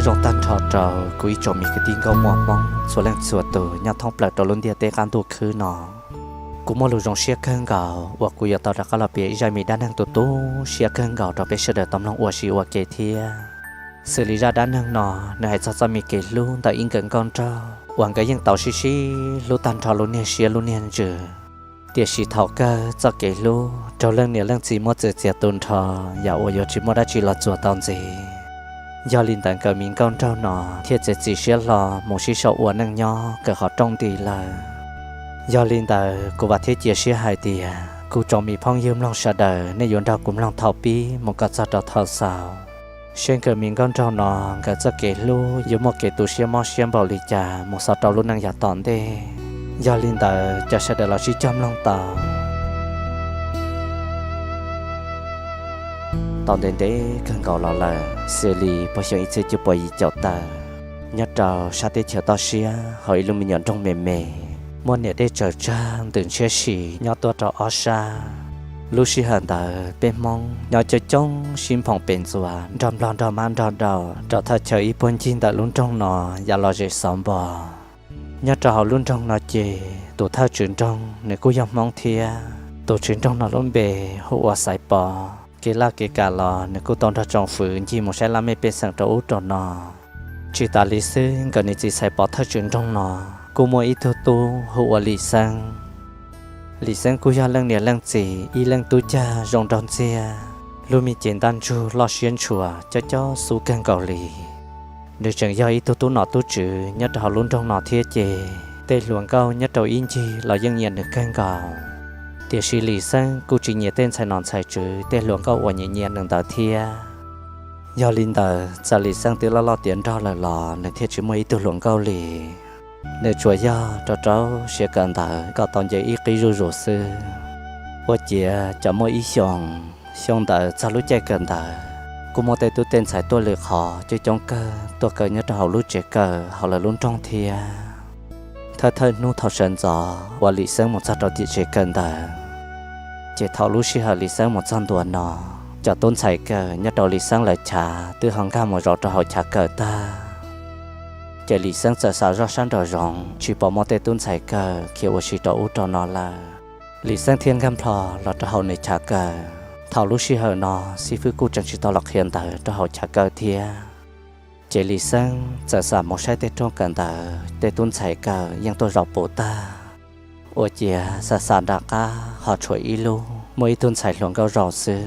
Zoo tag nrho rau kuv ib tsoom me kwv tij nkauj muam Hmoob txhua leej txhua tus nyob thoob plaws rau lub ntiaj teb qab ntuj khwb no. Kuv muaj lus zoo siab kawg nkaus uas kuv yuav tau rov qab los piav ib zaj me dab neeg tu tu siab kawg nkaus rau peb sawv daws tau mloog ua si ua ke thiab. Xws li zaj dab neeg no, nws hais txog txoj me kev hlub ntawm ib nkawm nkauj nraug uas nkawd yeej tau sib sib hlub tag nrho lub niag siab lub niag ntsws. Tiam sis thaum kawg txoj kev hlub raug leej niam leej txiv muab txwm txiav tu nrho, yam uas yuav tsis muaj dab tsi los txuas tau ntxiv. Yog li ntawd nkawm me nkauj nraug no thiaj txiav txim siab hlo mus sib sau ua neej nyob kawg qhov rooj nti lawm. Yog li ntawd kuv vam thiab cia siab hais tias kuv tsoom me phooj ywg mloog sawv daws nej yuav nrog kuv mloog thaum pib mus kom txog rau thaum xaus, seb nkawm me nkauj nraug no nkawd txoj kev hlub yuav muaj kev tu siab mob siab npaum li cas mus xaus rau lub neej yav tom ntej. Yog li ntawd cov sawv daws los sib cog mloog tau. Tau ntev ntev kawg nkaus los lawm, xws li puag xyoo ib txhiab cuaj pua yim caum tawm, nyob rau sab teb chaws toj siab hauv ib lub me nyuam nroog me me, muaj niam dej tsaws tsag ntws ntshiab si nyob tuaj rau ob sab. Lub sij hawm ntawd peb Hmoob nyob coob coob sib nphoom pem ntxuas nrog nplog nrog mab nrog dauj rau thaj chaw ib puag ncig ntawm lub nroog no yav los zem xov npo. Nyob rau hauv lub nroog no ces tus thawj tswv nroog nws kuj yog Hmoob thiab. Tus tswv nroog no lub npe hu ua Xaiv Pov. Kev laj kev kam los nws kuj tau nrog tsoom fwv ncig mus saib laj mej pej xeem rau ub rau no. Tsis tas li xwb, nkawd niam txiv Xaiv Pov thawj tswv nroog no kuj muaj ib tug tub hu ua Lis Xeeb. Lis Xeeb kuj yog leej niam leej txiv ib leej tub cag zoo nraug ntxiag, lub me cev ntaj ntsug loj siab ntshua coob coob xub kawg nkaus li. Nws tseem yog ib tug tub nom tub tswv nyob rau hauv lub nroog no thiab ces tej hluas nkauj nyob rau ib ncig los yeej nyiam nws kawg nkaus. Tiam sis Lis Xeeb kuj tsis nyiam tej ntxhais nom ntxhais tswv tej hluas nkauj uas nyiam nyiam nws ntawd thiab. Yog li ntawd txawm Lis Xeeb twb loj loj tiav nrog lawm los nws thiaj tsis muaj ib tug hluas nkauj li. Nws tsuas yog rau rau siab kawm ntawv kom tau nce ib qib zuj zus xwb. Ua ciav cov muaj ib xyoos, xyoo ntawd txog lub caij kawm ntawv, kuj muaj tej tub tej ntxhais tuaj lwm qhov coob coob kawg tuaj kawm nyob rau hauv lub tsev kawm hauv lawv lub nroog thiab. Thawj thawj hnub thaum sawv ntxov uas Lis Xeeb mus txog rau tim tsev kawm ntawv, ces thaum lub sij hawm Lis Xeeb mus txog ntua no, cov tub ntxhais kawm nyob rau Lis Xeeb lawv chav twb ho nkag mus zaum rau hauv chav kawm tag. Ces Lis Xeeb txawm xav zoj sab nraum zoov tsis pom muaj tej tub ntxhais kawm khiav ua si rau ub rau no lawm. Lis Xeeb thiaj nkag nplho los rau hauv nws chav kawm. Thaum lub sij hawm no xib fwb kuj tseem tsis tau los qhia ntawv rau hauv chav kawm thiab. Ces Lis Xeeb txawm xav mus saib tej rooj kawm ntawv tej tub ntxhais kawm yeej tuaj zaum puv tag. Ua ciav xav xav nram qab ho tshuav ib lub muaj ib tug ntxhais hluas nkauj zaum xwb,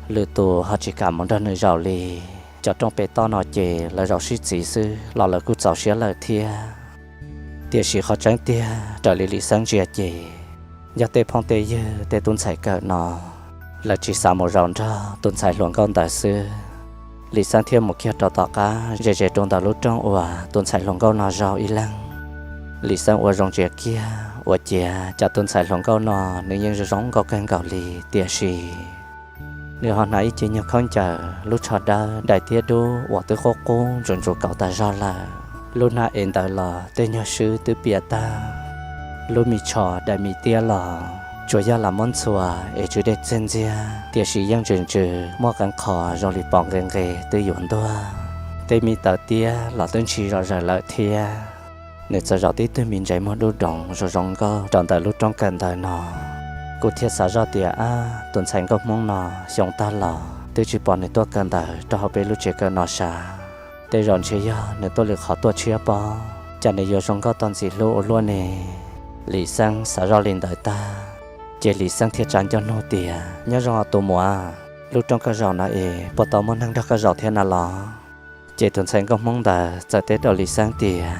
lwm tus ho tsis kam mus nrog nws zaum li. Cov rooj pem toj no ces lawv zaum sib txiv xwb los lawv kuj txaus siab lawm thiab. Tiam sis qhov tseeb tiag raws li Lis Xeeb ntsia ces, yog tej phooj tej ywg tej tub ntxhais kawm no lawv tsis xav mus zaum nrog tus ntxhais hluas nkauj ntawd xwb. Lis Xeeb thiaj mus kiag rau tom qab ze ze rau ntawm lub rooj uas tus ntxhais hluas nkauj no zaum ib leeg. Lis Xeeb ua zoo ntsia kiag ua ciav cas tus ntxhais hluas nkauj no nws yeej zoo zoo nkauj kawg nkaus li, tiam sis nws ho hnav ib ce nyuag khaub ncaws lub tsho dawb dais thiab dub uas twb qub qub ntsuav ntsuav kaus tas zog lawm. Lub hnab ev ntawd los tej nyuag swb twb piam tag. Lub me tsho dais me tiab los tsuas yog lam muab ntxhua es tsw dej txiag ntxiag, tiam sis yeej ntsws ntsws muaj qee qho zoo li pos nqe nqe twb yuav ntuag. Tej me taws tiab los twb ntshis zom zaws lawm thiab. Nws txawm zaum tib tug me ntses muag dub doov zoo zoo nkauj rau ntawm lub roob kawm ntawv no. Kuv thiaj xav zoj tias, ab, tus ntxhais nkauj Hmoob no xyoo tag los twb tsis pom nws tuaj kawm ntawv rau hauv peb lub tsev kawm no sav. Tej zaum ntshe yog nws tuaj lwm qhov tuaj tshiab pob, cas nws yuav zoo nkauj tau ntxim hlub ua luaj ne. Lis Xeeb xav zoj li ntawd tag, ces Lis Xeeb thiaj tsa ncauj nug tias, nyob zoo tus muam, lub roob koj zaum no es puas tau muaj neeg nrog koj zaum thiab na los? Ces tus ntxhais nkauj Hmoob ntawd txawm teb rau Lis Xeeb tias,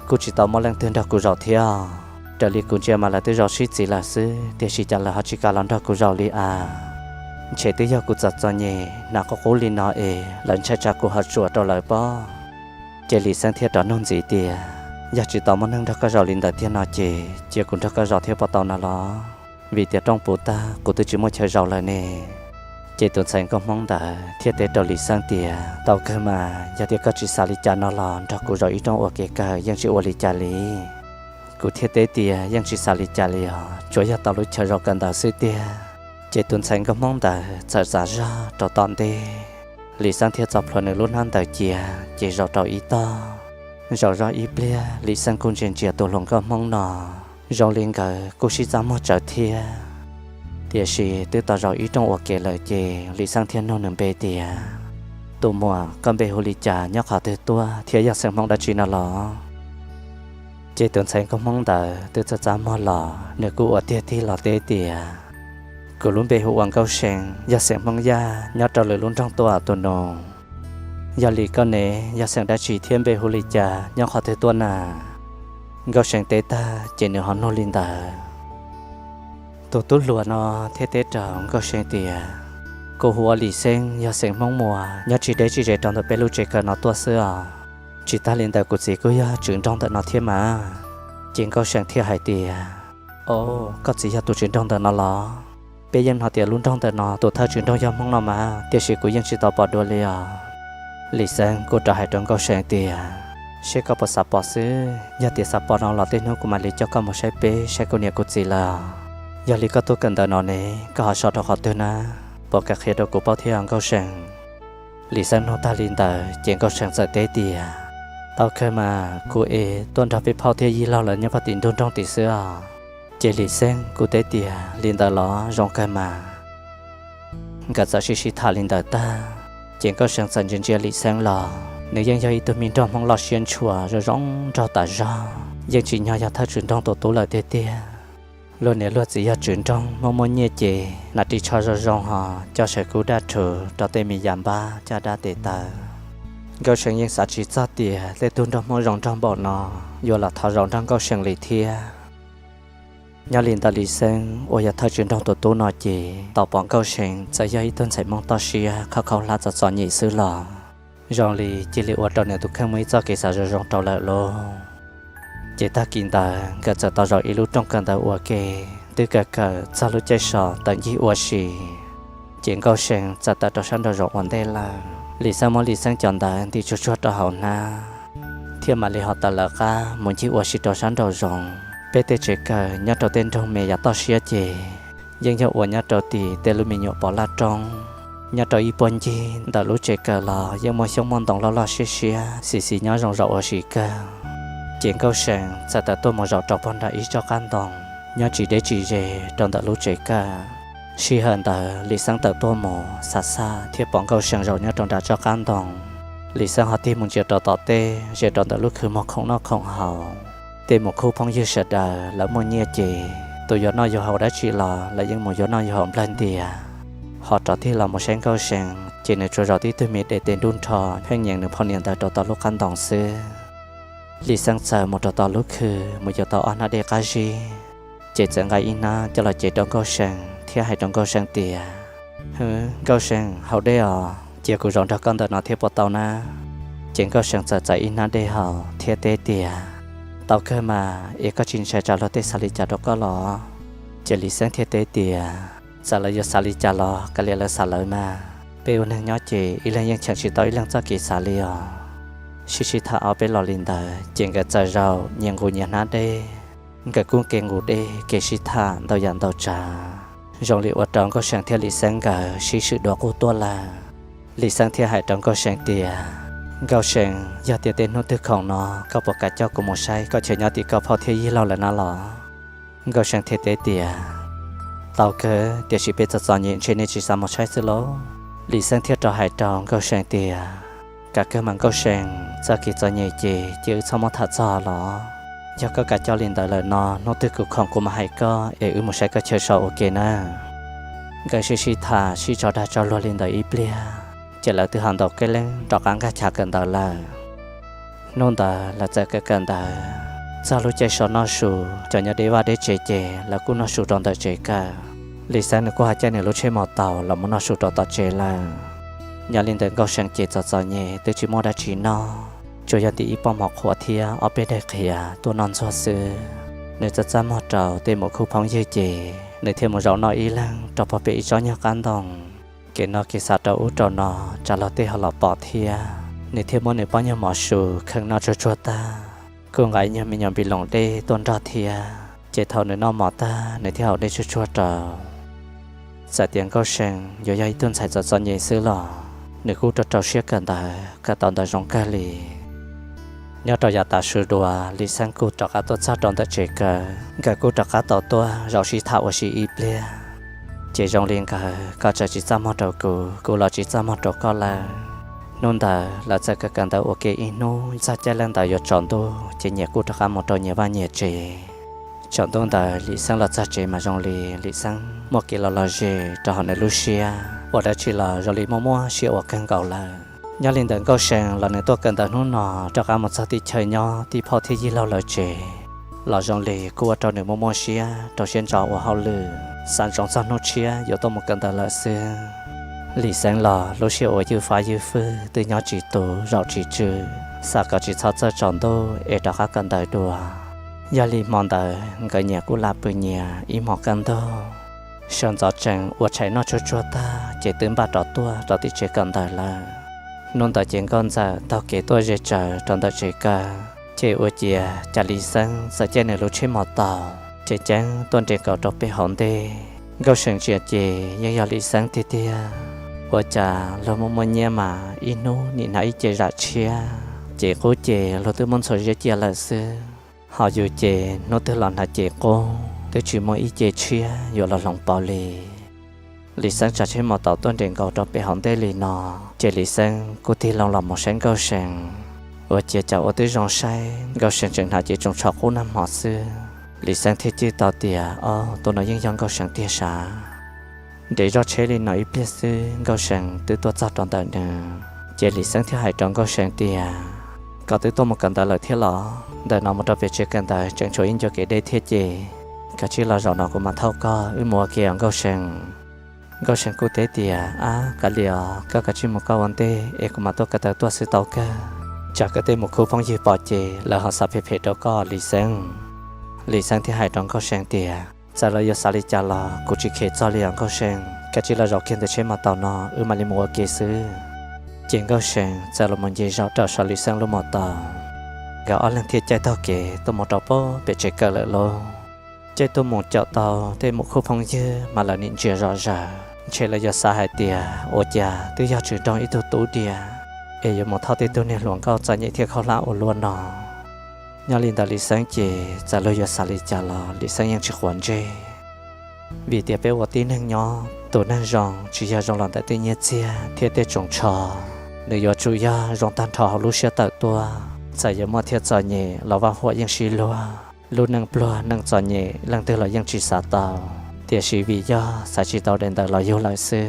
kuj tsis tau muaj leej twg nrog kuv zaum thiab. Raws li kuv ntsia mas lawv twb zaum sib txiv lawm xwb, tiam sis cas lawv ho tsis kam los nrog kuv zaum li as. Ntshe twb yog kuv txom txom nyem hnav qub qub li no es lawv ntshai tsam kuv ho tsuam rau lawv pob. Ces Lis Xeeb thiaj rov nug ntxiv tias, yog tsis tau muaj neeg nrog koj zaum li ntawd tiag no ces cia kuv nrog koj zaum thiab puas tau no los? Vim tias rooj puv tag kuv twb tsis muaj chaw zaum lawm ne. Ces tus ntxhais nkauj Hmoob ntawd thiaj teb rau Lis Xeeb tias, tau kawg mas, yog tias koj tsis xav li cas no los nrog kuv zaum ib rooj ua ke kawg yeej tsis ua li cas li. Kuv thiaj teb tias, yeej tsis xav li cas li os, tsuas yog tau lub chaw zaum kawm ntawv xwb tiag. Ces tus ntxhais nkauj Hmoob ntawd txawm xav zog rau tom ntej, Lis Xeeb thiaj txo plhuav nws lub hnab ntawd cia, ces zaum rau ib tog. Zaum zog ib pliag, Lis Xeeb kuj ntsia ntsia tus hluas nkauj Hmoob no, zoo li nkawd kuj sib txaj muag tsawv thiab. Tiam sis twb tau zaum ib rooj ua ke lawm ces Lis Xeeb thiaj nug nws npe tias, Tus muam, koj npe hu li cas, nyob qhov twg tuaj thiab yog xeem Hmoob dab tsi no los? Ces tus ntxhais nkauj Hmoob ntawd twb txaj txaj muag los nws kuj ua tiag tig los teb tias, Kuv lub npe hu ua Nkauj See, yog xeem Hmoob Yaj, nyob rau lwm lub nroog tuaj tus nus. Yog li koj ne, yog xeem dab tsi thiab npe hu li cas, nyob qhov twg tuaj na? Nkauj See teb tag ces nws ho nug li ntawd. Tus tub hluas no thiaj teb rau Nkauj See tias, Kuv hu ua Lis Xeeb, yog xeem Hmoob Muas, nyob tsis deb tsis ze rau ntawm peb lub tsev kawm no tuaj xwb os. Tsis tag li ntawd kuv txiv kuj yog tswv nroog ntawm no thiab mas. Ces Nkauj See thiaj hais tias, O, koj txiv yog tus tswv nroog ntawm no los? Peb yeej hnov tias lub nroog ntawm no tus thawj tswv nroog yog Hmoob no mas, tiam sis kuv yeej tsis tau pom dua li os. Lis Xeeb kuj rov hais rau Nkauj See tias, Seb koj puas xav pom xwb, yog tias xav pom no los tej hnub kuv mam li coj koj mus saib peb, saib kuv niam kuv txiv lawm. Yog li koj tuaj kawm ntawv no ne, koj ho so rau qhov twg na? Puas kam qhia rau kuv paub thiab Nkauj See? Lis Xeeb nug tag li ntawd ces Nkauj See txawm teb tias, Tau kawg mas, kuv es tuaj nrog peb phauj thiab yij laug lawv nyob pog tim ntug nroog tim xwb os. Ces Lis Xeeb kuj teb tias, Li ntawd los zoo kawg mas. Nkawd txawm sib sib tham li ntawd tag, ces Nkauj See txawm ntsia ntsia Lis Xeeb los nws yeej yog ib tug me nraug Hmoob loj siab ntshua zoo zoo nraug tas zog, yeej tsim nyog yog thawj tswv nroog tus tub lawm tiag tiag. Luag niam luag txiv yog tswv nroog muaj muaj nyiaj ces hnav ris tsho zoo zoo ho coj sawv kub daj rhuv rau tej me yas npab caj dab tes taw. Nkauj See yeej xav tsis txog tias tej tug nraug Hmoob zoo nraug npaum no yuav los thov zaum nrog Nkauj See li thiab. Nyob li ntawd Lis Xeeb uas yog thawj tswv nroog tus tub no ces tau pom Nkauj See txawm yog ib tug ntxhais Hmoob toj siab khaub khaub hlab txom txom nyem xwb los zoo li cia li ua rau nws tus kheej muaj ib txoj kev xav zoo zoo rau lawm lauj. Ces tag kis ntawd nkawd txawm tau zaum ib lub rooj kawm ntawv ua ke, twb kawm kawm txog lub caij so tawm ncig ua si, ces Nkauj See txawm tawm rau sab nraum zoov ua ntej lawm. Lis Xeeb muab Lis Xeeb cov ntawv ntim tsuag tsuag rau hauv hnab, thiaj mam li ho tawm lawv qab mus ncig ua si rau sab nraum zoov. Peb tej tsev kawm nyob rau tej nroog me yav toj siab ces yeej yog ua nyob rau tim tej lub me nyuam pov laj roob. Nyob rau ib puag ncig ntawm lub tsev kawm los yeej muaj xyoob muaj ntoo loj loj siab siab xis xis nyob zoo zaum ua si kawg. Ces Nkauj See txawm tawm tuaj mus zaum rau puag nram ib tsob qab ntoo nyob tsis deb tsis ze rau ntawm lub tsev kawm. Sij hawm ntawd Lis Xeeb tawm tuaj mus xav xaj thiab pom Nkauj See zaum nyob rau nram tsob qab ntoo. Lis Xeeb ho tig mus ntsia rau tom tej ze rau ntawm lub khw muag khoom noj khoom haus. Tej mus khub phooj ywg sawv daws lawv muaj nyiaj ces tus yuav noj yuav haus dab tsi los lawv yeej mus yuav noj yuav haus nplawg ntias. Ho rov tig los mus saib Nkauj See ces nws tsuas zaum tib tug me de tes nruj nrho pheej nyeem nws phau niam ntawv rau tom lub qab ntoo xwb. Lis Xeeb txawm mus rau tom lub khw mus yuav tau ob hnab dej qab zib, ces txawm nqa ib hnab coj los cev rau Nkauj See thiab hais rau Nkauj See tias, Hwv, Nkauj See, haus dej os, cia kuv zaum nrog koj ntawm no thiab puas tau na? Ces Nkauj See txawm txais ib hnab dej haus thiab teb tias, Tau kawg mas, es koj tsis ntshai tsam luag tej xav li cas rau koj los? Ces Lis Xeeb thiaj teb tias, Txawm lawv yuav xav li cas los kav liam lawv xav lawv mas, peb ua neeg nyob ces ib leeg yeej cheem tsis tau ib leeg txoj kev xav li os. Sib sib tham ob peb los li ntawd ces nkawd txawm zaum nyias nqus nyias hnab dej. Nkawd kuj ke nqus dej ke sib tham ntau yam ntau tsav, zoo li ua rau Nkauj See thiab Lis Xeeb nkawd sib swm dua qub tuaj lawm. Lis Xeeb thiaj hais rau Nkauj See tias, Nkauj See, yog tias tej hnub twg khoom no koj puas kam coj kuv mus saib koj chaw nyob tim koj phauj thiab yij laug lawv na los? Nkauj See thiaj teb tias, Tau kawg, tiam sis peb txom txom nyem ntshe nej tsis xav mus saib xwb lauj. Lis Xeeb thiaj rov hais rau Nkauj See tias, Kav kawg mas Nkauj See, txoj kev txom nyem ces cia wb txhob muab tham txog los. Yog koj kam coj li ntawd lawm no hnub twg kuv khoom kuv mam hais koj es wb mus saib koj chaw so ua ke nawb. Nkawd sib sib tham sib tso dag tso luag li ntawd ib pliag, ces lawv twb ho ntaus kev leej rov qab nkag chav kawm ntawv lawm. Hnub ntawd lawv txawm kawm kawm ntawv, txog lub caij so noj su, cov nyob deb vaj deb tsev ces lawv kuj noj su rau ntawm tsev kawm. Lis Xeeb nws kuj ho caij nws lub tsheb maus taus los mus noj su rau tom tsev lawm. Nyob li ntawd Nkauj See ces txom txom nyem twb tsis muaj dab tsi noj, tsuas yog ntim ib pob mov qhuav thiab ob peb daim qhiav tuaj noj ntxuag xwb. Nws txaj txaj muag rau tej mus khub phooj ywg ces nws thiaj mus zaum noj ib leeg rau puag pem ib tsob nyuag qab ntoo. Kev no kev xav rau ub rau no tsam luag tej ho los pom thiab, nws thiaj muab nws pob nyuag mov su kheej noj tsuag tsuag tag, kuj nqa ib nyuag me nyuam npis loos dej tuaj nrog thiab. Ces thaum nws noj mov tag nws thiaj haus dej tsuag tsuag rau. Txawm tias Nkauj See yuav yog ib tug ntxhais txom txom nyem xwb los nws kuj rau rau siab kawm ntawv kawm tau ntawv zoo kawg li. Nyob rau yav tav su dua, Lis Xeeb kuj rov qab tuaj txog rau ntawm tsev kawm, nkawd kuj rov qab tau tuaj zaum sib tham ua si ib pliag. Ces zoo li nkawd, koj txawm tsis txaj muag rau kuv, kuv los tsis txaj muag rau koj lawm. Hnub ntawd lawv txawm kawm kawm ntawv ua ke ib hnub, txog caij lawv ntawd yuav tsaus ntuj ces nyias kuj rov qab mus rau nyias vaj nyias tsev. Tsaus ntuj ntawd Lis Xeeb los txog tsev mas zoo li Lis Xeeb muaj kev los lom zem rau hauv nws lub siab, ua dab tsi los zoo li muaj muaj siab ua kawg nkaus lawm. Nyob li ntawd Nkauj See los nws tuaj kawm ntawv hnub no rov qab mus txog tim chaw nyob tim phauj thiab yij laug lawv tsev los zoo li kuj ua rau nws muaj muaj siab rau siab ntso ua hauj lwm, xav ntsoov txog hnub tshiab yuav tuaj mus kawm ntawv lawm xwb. Lis Xeeb los lub siab ua ywj fab ywj fwj, twb nyob tsis tus zaum tsis tswm, xav kom tsis txhob txawj tsaus ntuj es rov qab kawm ntawv dua. Yog li hmo ntawd nkawd nyias kuj laj pw nyias ib hmos kaj ntug. Sawv ntxov tsees ua tshais noj tsuag tsuag tag ces twb npaj rov tuaj rau tim tsev kawm ntawv lawm. Hnub ntawd ces Nkauj Ntxawm taug kev tuaj ze tsaws rau ntawm tsev kawm, ces ua ciav cas Lis Xeeb txawm caij nws lub tsheb mos taus ceev ceev tuaj nres nkaus rau pem hauv ntej. Nkauj See ntsia ces yeej yog Lis Xeeb tiag tiag. Ua cas luag muaj muaj nyiaj mas ib hnub nim hnav ib ce zam tshiab, ces qub ces luag twb muab ntxhua ziab cia lawm xwb, ho yus ces hnub twg los hnav ce qub twb tsis muaj ib ce tshiab yuav los hloov pauv li. Lis Xeeb tsav tsheb mos taus tuaj nres nkaus rau pem hauv ntej li no, ces Lis Xeeb kuj tig loo los mus saib Nkauj See. Ua ciav cas ua twb zoo saib Nkauj See tseem hnav ce tsoos tsho qub nag hmo xwb. Lis Xeeb thiaj cwj tau tias, Au, tus no yeej yog Nkauj See tiag sav. Nres zoj tsheb li no ib pliag xwb Nkauj See twb tuaj txog rau ntawm nws. Ces Lis Xeeb thiaj hais rau Nkauj See tias, Koj twb tuaj mus kawm ntawv lawm thiab los? Ntawm no mus rau pem tsev kawm ntawv tseem tshuav ib ncua kev deb thiab ces, kav tsij los zaum no kuv mam thauj koj wb mus ua ke os Nkauj See. Nkauj See kuj teb tias, Ab, kav liam os, koj kav tsij mus koj ua ntej es kuv mam tuaj ko taw tuaj xwb tau kawg. Tsam koj tej mus khub phooj ywg pom ces lawv ho xav phem phem rau koj Lis Xeeb. Lis Xeeb thiaj hais rau Nkauj See tias, Txawm lawv yuav xav li cas los kuv tsis khem txog li os Nkauj See. Kav tsij los zaum kiag ntawm tsheb mos taus no wb mam li mus ua ke xwb. Ces Nkauj See txawm los mus nce zog rau saum Lis Xeeb lub mos taus. Nkawd ob leeg thiaj caij taug kev tuaj mus rau pem tsev kawm lawm lauj. Caij tuaj mus caum tau tej mus khub phooj ywg mas lawv nim ntsia zom zaws, ntshe lawv yuav xav hais tias, Ua cas twb yog tsis nroog ib tug tub diam es yuav mus thauj tej tug niag hluas nkauj txom nyem thiab khaub hlab ua luaj no. Nyob li ntawd Lis Xeeb ces txawm luag yuav xav li cas los Lis Xeeb yeej tsis quav ntsej. Vim tias peb ua tib neeg nyob, tus neeg zoo tsis yog zoo los ntawm tej nyiaj txiag thiab tej tsoos tsho, nws yuav tsum yog zoo tag nrho hauv lub siab tawm tuaj. Txawm yuav muaj thiab txom nyem los vaj huam yeej sib luag. Lub neej pluag neej txom nyem leej twg los yeej tsis xav tau, tiam sis vim yog xav tsis tau daim ntawv los yug lawm xwb.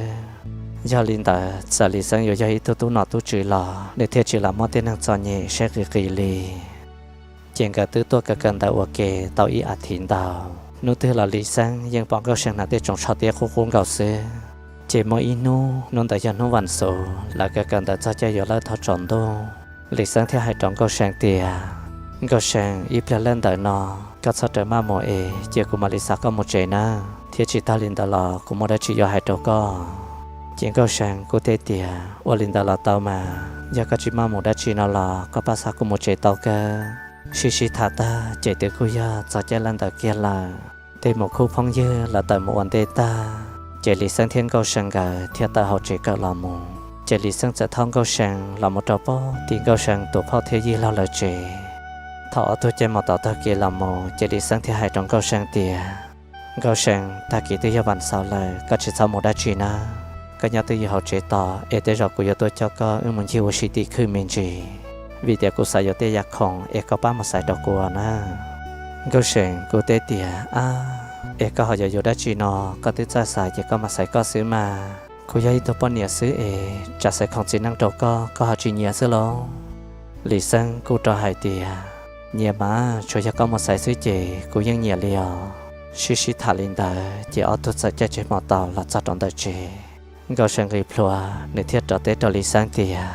Yog li ntawd txawm Lis Xeeb yuav yog ib tug tub nom tub tswv los nws thiaj tsis lam muab tej neeg txom nyem saib qis qis li. Ces nkawd twb tuaj kawm kawm ntawv ua ke tau ib as thiv ntau. Hnub twg los Lis Xeeb yeej pom Nkauj See hnav tej tsoos tsho tiab qub qub nkaus xwb. Ces muaj ib hnub, hnub ntawd yog hnub vas xuv, lawv kawm kawm ntawv txog caij yuav lawb thov tsaus ntuj, Lis Xeeb thiaj hais rau Nkauj See tias, Nkauj See, ib pliag lawb ntawm no koj txhob rawm maj mus es cia kuv mam li xa koj mus tsev nawb, thiab tsis tag li ntawd los kuv muaj dab tsi yuav hais rau koj. Ces Nkauj See kuj teb tias, Ua li ntawd los tau mas, yog koj tsis maj mus dab tsi no los koj pab xa kuv mus tsev tau kawg. Sib sib tham tag ces twb kuj yog txog caij lawb ntawd kiag lawm. Tej mus khub phooj ywg lawv tawm mus ua ntej tag, ces Lis Xeeb thiab Nkauj See nkawd thiaj tawm hauv tsev kawm los mus. Ces Lis Xeeb txawm thauj Nkauj See los mus rau pem tim Nkauj See tus phauj thiab yij laug lawv tsev. Thaum ob tug caij mos taus taug kev los mus ces Lis Xeeb thiaj hais rau Nkauj See tias, Nkauj See, tag kis twb yog vas xuv lawm, koj tsis txhob mus dab tsi nawb. Koj nyob twj ywm hauv tsev tos es tej zaum kuv yuav tuaj coj koj wb mus ncig ua si tim khw me ntsis, vim tias kuv xav yuav tej yam khoom es koj pab mus xaiv rau kuv nawb. Nkauj See kuj teb tias, Ab, es koj ho yuav yuav dab tsi no, koj twb txawj xaiv ces koj mam xaiv koj xwb mas. Kuv yog ib tug poj niam xwb es tsam xaiv khoom txiv neej rau koj, koj ho tsis nyiam xwb lauj? Lis Xeeb kuj rov hais tias, Nyiam mas, tsuas yog koj mus xaiv xwb ces kuv yeej nyiam li os. Sib sib tham li ntawd ces ob tug txawm caij tsheb mos taus los txog rau ntawm tsev. Nkauj See nqis plhuav, nws thiaj rov teb rau Lis Xeeb tias,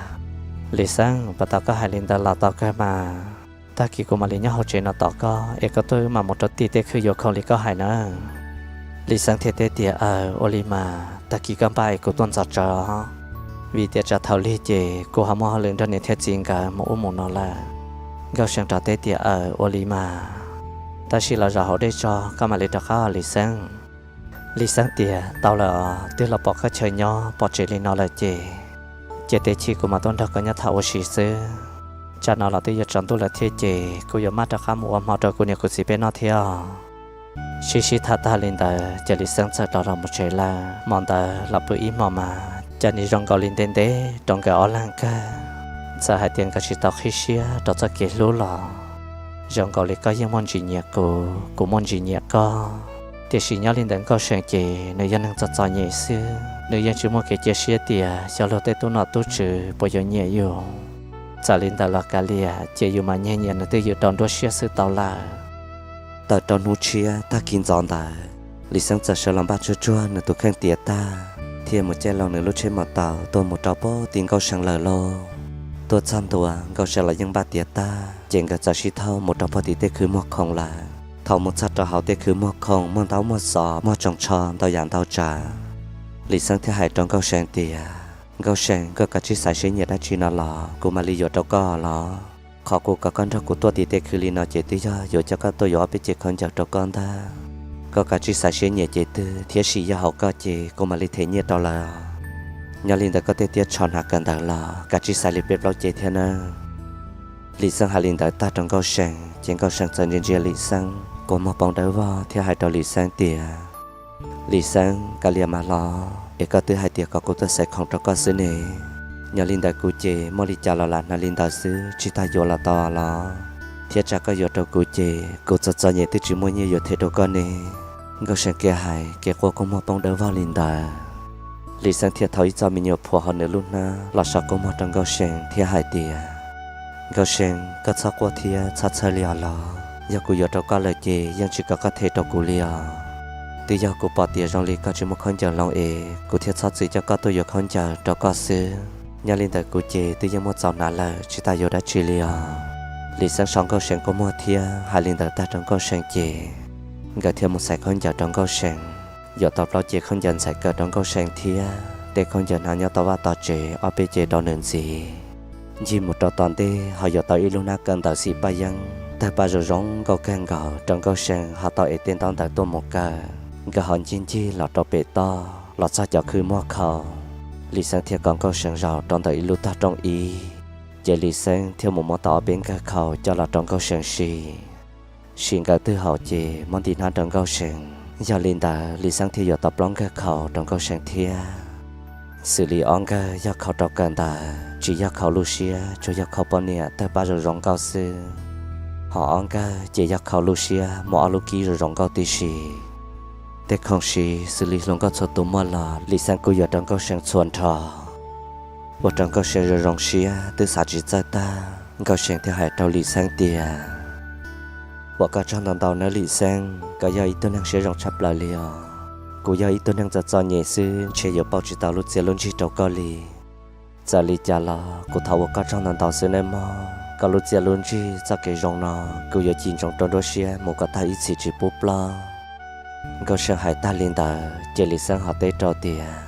Lis Xeeb, puas tau koj hais li ntawd los tau kawg mas. Tag kis kuv mam li nyob hauv tsev no tos koj es koj tuaj wb mam mus rau tim tej khw yuav khoom li koj hais nawb. Lis Xeeb thiaj teb tias, Aws, ua li mas, tag kis koj npaj es kuv tuaj ntxov tsawv os, vim tias tsam thaum lig ces kuv ho muaj hauj lwm nrog niam thiab txiv nkawd mus ub mus no lawm. Nkauj See rov teb tias, Aws, ua li mas, tab sis los zaum hauv dej tso koj mam li rov qab os Lis Xeeb. Lis Xeeb tias, Tau lawm os, twb los pom koj chaw nyob pom tsev li no lawm ces, ces teb chim kuv mam tuaj nrog koj nyob tham ua si xwb. Tsam no los twb yuav tsaus ntuj lawm thiab ces kuv yuav maj rov qab mus ua hmo rau kuv niam kuv txiv peb noj thiab os. Sib sib tham tag li ntawd ces Lis Xeeb txawm rov los mus tsev lawm. Hmo ntawd los pw ib hmo mas cas nim zoo nkaus li ntev ntev rau nkawd ob leeg kawg. Txawm hais tias nkawd tsis tau qhib siab rau txoj kev hlub los zoo nkaus li koj yeej muaj ntsis nyiam kuv, kuv muaj ntsis nyiam koj. Tiam sis nyob li ntawm Nkauj See ces nws yog neeg txom txom nyem xwb, nws yeej tsis muaj kev cia siab tias xyov luag tej tub nom tub tswv puas yuav nyiam yus. Txawm li ntawd los kav liam ces yus mam nyiag nyiam nws twj ywm rau nruab siab xwb tau lawm. Tawm rau hnub tshiab tag kis ntxov ntawd, Lis Xeeb txawm sawv los npaj tsuag tsuag nws tus kheej tiav tag thiaj mus caij los nws lub tsheb mos taus tuaj mus rau pem tim Nkauj See lawm lauj. Tuaj txog ntua Nkauj See los yeej npaj tiav tag ces nkawd txawm sib thauj mus rau pem tim tej khw muag khoom lawm. Thaum mus txog rau hauv tej khw muag khoom muaj ntaub muaj xov muaj tsoos tsho ntau yam ntau tsav. Lis Xeeb thiaj hais rau Nkauj See tias, Nkauj See, koj kav tsij xaiv siab nyiam dab tsi no los kuv mam li yuav rau koj los. Qhov kuv kom koj nrog kuv tuaj tim tej khw li no ces twb yog yuav coj koj tuaj yuav ob peb cev khaub ncaws rau koj ntag. Koj kav tsij xaiv siab nyiam cev twg thiab sim yog haum koj ces kuv mam li them nyiaj rau lawm. Nyob li ntawd koj tej tiab tsho hnav kawm ntawv los kav tsij xaiv li peb plaub cev thiab nawb. Lis Xeeb hais li ntawd tag rau Nkauj See ces Nkauj See txawm ntsia ntsia Lis Xeeb kua muag poob dawb vog thiab hais rau Lis Xeeb tias, Lis Xeeb, kav liam mas los, es koj twb hais tias kom kuv tuaj xaiv khoom rau koj xwb ne. Nyob li ntawd kuv ces muaj li cas los lam hnav li ntawd xwb tsis tas yuav los tau los. Thiab tsam koj yuav rau kuv ces kuv txom txom nyem twb tsis muaj nyiaj yuav them rau koj ne. Nkauj See kev hais kev quaj kua muag poob dawb vog li ntawd, Lis Xeeb thiaj thau ib txoj me nyuam phuam hauv nws lub hnab los so kua muag rau Nkauj See thiab hais tias, Nkauj See, koj txhob quaj thiab txhob txhawj li os los. Yog kuv yuav rau koj lawm ces yeej tsis kom koj them rau kuv li os. Twb yog kuv pom tias zoo li koj tsis muaj khaub ncaws loo es kuv thiaj txhob txwm coj koj tuaj yuav khaub ncaws rau koj xwb. Nyob li ntawd kuv ces twb yeej muaj txaus hnav lawm tsis tas yuav dab tsi li os. Lis Xeeb so Nkauj See kua muag thiab hais li ntawd tag rau Nkauj See ces nkawd thiaj mus xaiv khaub ncaws rau Nkauj See. Yuav tau plaub cev khaub ncaws ntxhais kawm rau Nkauj See thiab tej khaub ncaws hnav nyob tom vaj tom tsev ob peb cev rau nws ntxiv. Ncig mus rau tom ntej ho yuav tau ib lub hnab kawm ntawv xim paj yeeb tawg paj zoo zoo nkauj kawg nkaus rau Nkauj See ho tau ev tej ntaub ntawv tuaj mus kawm. Nkawd ho ncig ncig los rau pem toj los txog cov khw muag khoom, Lis Xeeb thiaj kom Nkauj See zaum rau ntawm ib lub tog rooj ib, ces Lis Xeeb thiaj mus muab tau ob peb nkawg khoom coj los rau Nkauj See sim. Sim nkawd twb haum ces muab ntim hnab rau Nkauj See. Yog li ntawd Lis Xeeb thiaj yuav tau plaub nkawg khoom rau Nkauj See thiab. Xws li ob nkawg yog khoom rau kawm ntawv, tsis yog khoom lub siab, tsuas yog khoom poj niam tawg paj zoo zoo nkauj xwb. Ho ob nkawg ces yog khoom lub siab muaj ob lub kib zoo zoo nkauj tib si. Tej khoom siv xws li hluas nkauj txhua tus muaj los Lis Xeeb kuj yuav rau Nkauj See txhua nrho. Ua rau Nkauj See zoo zoo siab twb xav tsis txawj tag, Nkauj See thiaj hais rau Lis Xeeb tias, Ua koj tsaug ntau ntau nawb Lis Xeeb, koj yog ib tug neeg siab zoo tshaj plaws li os. Kuv yog ib tug neeg txom txom nyem xwb ntshe yuav pauj tsis tau lub txiaj lub ntsig rau koj li. Txawm li cas los kuv thov ua koj tsaug ntau ntau xwb nawb mog, koj lub txiaj lub ntsig txoj kev zoo no kuv yuav cim ntsoov rau nruab siab mus kom tag ib txhis tsis pub ploj. Nkauj See hais tag li ntawd ces Lis Xeeb ho teb rau tias,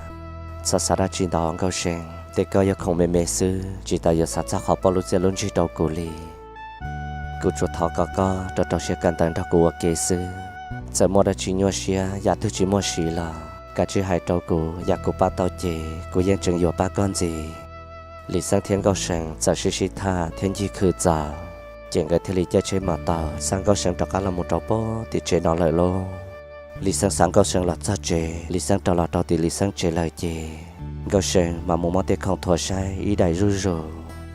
Txhob xav dab tsi ntau Nkauj See, tej koj yog khoom me me xwb tsis tas yuav xav txog qhov pauj lub txiaj lub ntsig rau kuv li. Kuv tsuas thov kom koj rau rau siab kawm ntawv nrog kuv ua ke xwb. Txawm muaj dab tsi nyuaj siab yam twg tsis muaj siv los kav tsij hais rau kuv, yam kuv pab tau ces kuv yeej tseem yuav pab koj ntxiv. Lis Xeeb thiab Nkauj See txawm sib sib tham thiab ncig khw txaus, ces nkawd thiaj li caij tsheb mos taus xa Nkauj See rov qab los mus rau pem tim tsev no lawm lauj. Lis Xeeb xa Nkauj See los txog tsev, Lis Xeeb rov los rau tim Lis Xeeb tsev lawm ces Nkauj See mam mus muab tej khoom thuav saib ib daim zuj zus,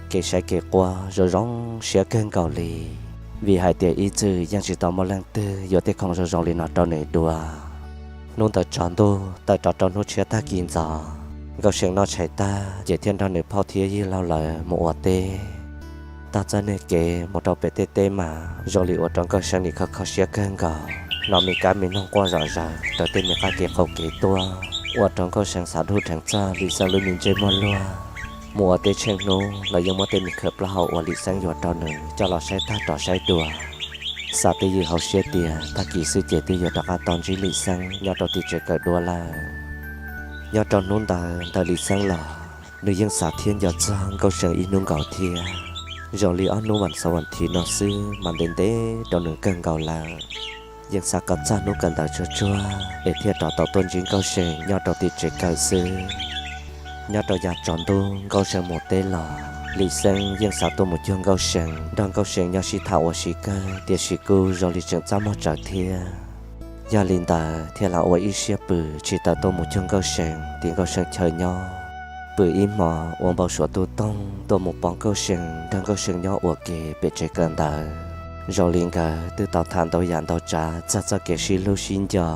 kev saib kev quaj zoo zoo siab kawg nkaus li, vim hais tias ib txwm yeej tsis tau muaj leej twg yuav tej khoom zoo zoo li no rau nws dua. Hnub ntawd tsaus ntuj tawm rov rau hnub tshiab tag kis ntxov, Nkauj See noj tshais tag ces thiaj nrog nws phauj thiab yawg laus lawv mus ua teb. Taug txoj niag kev mus rau pem tej teb mas zoo li ua rau Nkauj See nim kho kho siab kawg nkaus, hnov me kab me noog quaj zom zaws raws tej me qab kev qaum kev tuaj, ua rau Nkauj See xav dhuj dheev txog Lis Xeeb lub me ntsej muag luag. Mus ua teb tsheej hnub los yeej muab tej me khawv plaub hau uas Lis Xeeb yuav rau nws coj los saib tag rov saib dua. Xav twj ywm hauv siab tias tag kis xwb ces twb yuav rov qab tau ntsib Lis Xeeb nyob rau tim tsev kawm dua lawm. Nyob rau hnub ntawd ntawm Lis Xeeb los nws yeej xav thiab nco txog Nkauj See ib hnub nkaus thiab. Zoo li ob hnub vas xaum vas thiv no xwb mas ntev ntev rau nws kawg nkaus lawm. Yeej xav kom txog hnub kawm ntawv tsuag tsuag es thiaj rov tau tuaj ntsib Nkauj See nyob rau tim tsev kawm xwb. Nyob rau yav tsaus ntuj Nkauj See mus teb los, Lis Xeeb yeej xav tuaj mus cuag Nkauj See nrog Nkauj See nyob sib tham ua si kawg, tiam sis kuj zoo li tseem txaj muag tsawv thiab. Yog li ntawd thiaj lam ua ib siab pw tsis tawm tuaj mus cuag Nkauj See tim Nkauj See chaw nyob. Pw ib hmo ua npau suav tu toog tuaj mus pom Nkauj See nrog Nkauj See nyob ua ke pem tsev kawm ntawv. Zoo li nkawd twb tau tham ntau yam ntau tsav txog txoj kev sib hlub sib nco,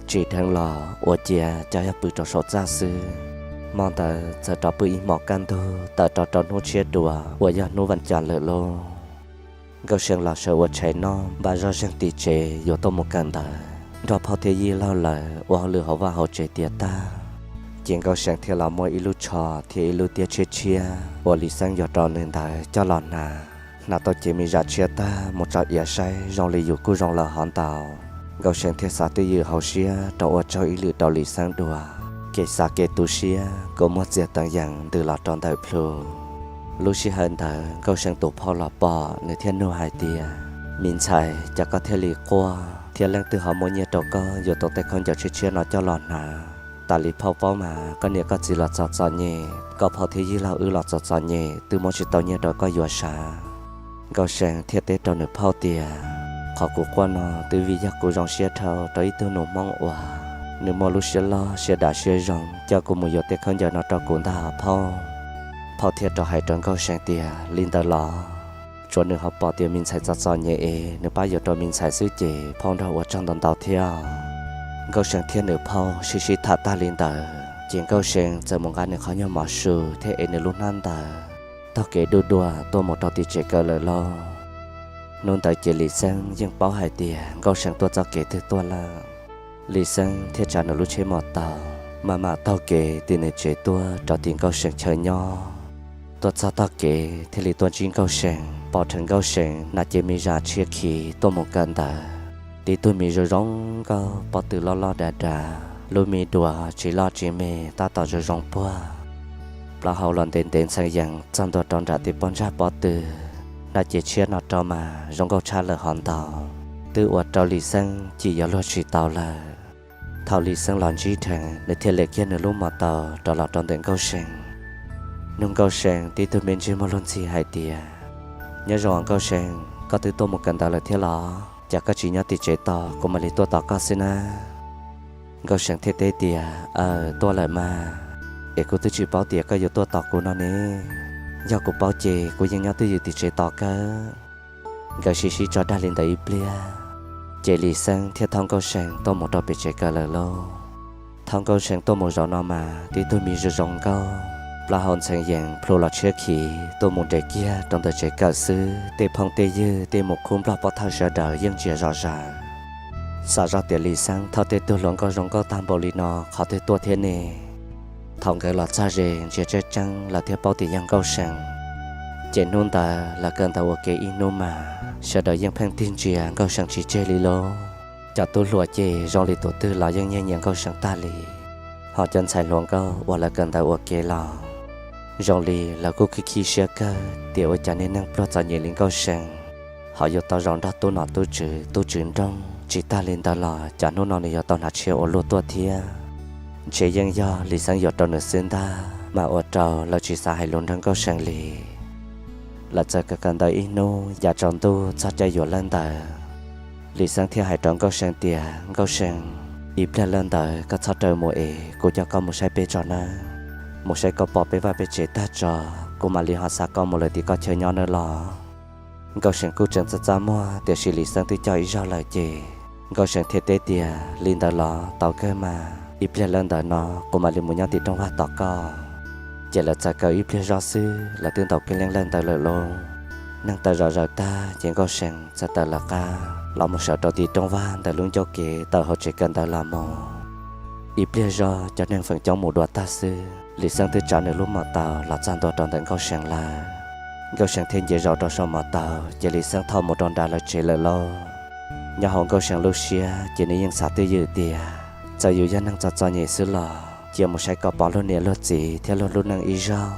tsis dheev los ua cia cov yog pw rau saum txaj xwb. Hmo ntawd txawm rov pw ib hmos kaj ntug tawm rau rau hnub tshiab dua uas yog hnub vas cas lawm lauj. Nkauj See los sawv ua tshais noj npaj zoj zeeg tim tsev yuav tuaj mus kawm ntawv nrog phauj thiab yij laug lawv ua hauj lwm hauv vaj hauv tsev tiav tag, ces Nkauj See thiaj los muab ib lub tsho thiab ib lub tiab tshiab tshiab uas Lis Xeeb yuav rau nws ntawd coj los hnav. Hnav tau cev me zam tshiab tag mus tso iav saib zoo li yus kuj zoo lawm hov ntau. Nkauj See thiaj xav twj ywm hauv siab rau ua tsaug ib lwm rau Lis Xeeb dua. Kev xav kev tu siab kuj muaj txiag teev yees ntws los rau ntawm plhu. Lub sij hawm ntawd Nkauj See tus phauj los pom nws thiaj nug hais tias, Me ntxhais, cas koj thiaj li quaj thiab leej twg ho muab nyiaj rau koj yuav tau tej khaub ncaws tshiab tshiab no coj los hnav? Tas li phauj paub mas koj niam koj txiv los txom txom nyem, koj phauj thiab yij laug wb los txom txom nyem twb muab tsis tau nyiaj rau koj yuav sav. Nkauj See thiaj teb rau nws phauj tias, Qhov kuv quaj no twb vim yog kuv zoo siab dhau rau ib tug nus Hmoob uas nws muaj lub siab loj siab dav siab zoo coj kuv mus yuav tej khaub ncaws no rau kuv ntag phauj. Phauj thiaj rov hais rau Nkauj See tias, Li ntawd los? Tsuas nws ho pom tias me ntxhais txom txom nyem es nws pab yuav rau me ntxhais xwb ces phauj nrog ua tsaug ntau ntau thiab. Nkauj See thiab nws phauj sib sib tham tag li ntawd ces Nkauj See txawm mus nqa nws qhov nyuag mov su thiab ev nws lub hnab ntawd taug kev duj dua tuaj mus rau tim tsev kawm lawm lauj. Hnub ntawd ces Lis Xeeb yeej paub hais tias Nkauj See tuaj txoj kev twg tuaj lawm. Lis Xeeb thiaj tsav nws lub tsheb mos taus maj mam taug kev tim nws tsev tuaj rau tim Nkauj See chaw nyob. Tuaj txog tog kev thiaj li tuaj ntsib Nkauj See, pom dheev Nkauj See hnav cev me zam tshiab khiv tuaj mus kawm ntawv. Tib tug me zoo zoo nkauj, pob tw loj loj dav dav, lub me duav tsis loj tsis me tab tom zoo zoo puag. Plaub hau los ntev ntev ntxhee yees txog ntua rau nram tim pob ntsag pob tw, hnav cev tshiab no rau mas zoo nkauj tshaj lawm hov ntau, twb ua rau Lis Xeeb chim yuav luag tsis tau lawm. Thaum Lis Xeeb los ntsib dheev nws thiaj li kiag nws lub mos taus rov los rau ntawm Nkauj See. Nug Nkauj See tib tug me ntsej muag luag ntxhi hais tias, Nyob zoo Nkauj See, koj twb tuaj mus kawm ntawv lawm thiab los? Cas koj tsis nyob tim tsev tos kuv mam li tuaj tos koj xwb na? Nkauj See thiaj teb tias, Aws, tuaj lawm mas, es kuv twb tsis paub tias koj yuav tuaj tos kuv no ne. Yog kuv paub ces kuv yeej nyob twj ywm tim tsev tos kawg. Nkawd sib sib tso dag li ntawd ib pliag, ces Lis Xeeb thiaj thauj Nkauj See tuaj mus rau pem tsev kawm lawm lauj. Thauj Nkauj See tuaj mus zaum no mas tib tug me zoo zoo nkauj, plaub hau ntxhee yees plhu los tshiab khiv tuaj mus nres kiag rau ntawm tsev kawm xwb, tej phooj tej ywg tej mus khub nplog pob thawj sawv daws yeej ntsia zom zaws. Xav zoj tias Lis Xeeb thauj tej tug hluas nkauj zoo nkauj tag npaum li no qhov twg tuaj thiab ne? Thaum nkawd los txog ze ntsia tseeb tseeb lawv thiaj paub tias yog Nkauj See. Ces hnub ntawd lawv kawm ntawv ua ke ib hnub mas sawv daws yeej pheej tig ntsia Nkauj See tsis tseg li lauj. Cov tub hluas ces zoo li tus twg los yeej nyiag nyiam Nkauj See tag li. Ho cov ntxhais hluas nkauj uas lawv kawm ntawv ua ke los zoo li lawv kuj khib khib siab kawg tias ua cas niag neeg pluag txom nyem li Nkauj See ho yuav tau zaum nrog tub nom tub tswv tub tswv nroog. Tsis tag li ntawd los cas hnub no nws yuav tau hnav tshiab ua luaj tuaj thiab. Ntshe yeej yog Lis Xeeb yuav rau nws xwb ntag mas ua rau lawv tsis xav hais lus nrog Nkauj See li. Lawv txawm kawm kawm ntawv ib hnub yav tsaus ntuj txog caij yuav lawb ntawd, Lis Xeeb thiaj hais rau Nkauj See tias, Nkauj See, ib pliag lawb ntawd koj txhob raws mus es kuv coj koj mus saib peb tso nawb. Mus saib koj pom peb vaj peb tsev tag tso, kuv mam li ho xa koj mus lawm tim koj chaw nyob nawb los. Nkauj See kuj tseem txaj txaj muag tiam sis Lis Xeeb twb coj ib zaug lawm ces Nkauj See thiaj teb tias, Li ntawd los tau kawg mas, ib pliag lawb ntawd no kuv mam li mus nyob tim rooj vag tos koj. Ces lawv txawm kawm ib pliag zoj xwb lawv twb ntaus kev leej lawb ntawd lawm lauj. Neeg taw zom zaws tag ces Nkauj See txawm tawm lawv qab los mus sawv rau tim rooj vag ntawm lub ncauj kev tawm hauv tsev kawm ntawv los mus. Ib pliag zoj cov neeg feem coob mus dua tag xwb, Lis Xeeb twb tsav nws lub mos taus los txog ntua rau ntawm Nkauj See lawv. Nkauj See thiaj nce zog rau saum mos taus ces Lis Xeeb thauj mus rau nram lawv tsev lawm lauj. Nyob hauv Nkauj See lub siab ces nws yeej xav twj ywm tias, txawm yus yog neeg txom txom nyem xwb los cia mus saib kom pom luag niam luag txiv thiab luag lub neej ib zaug,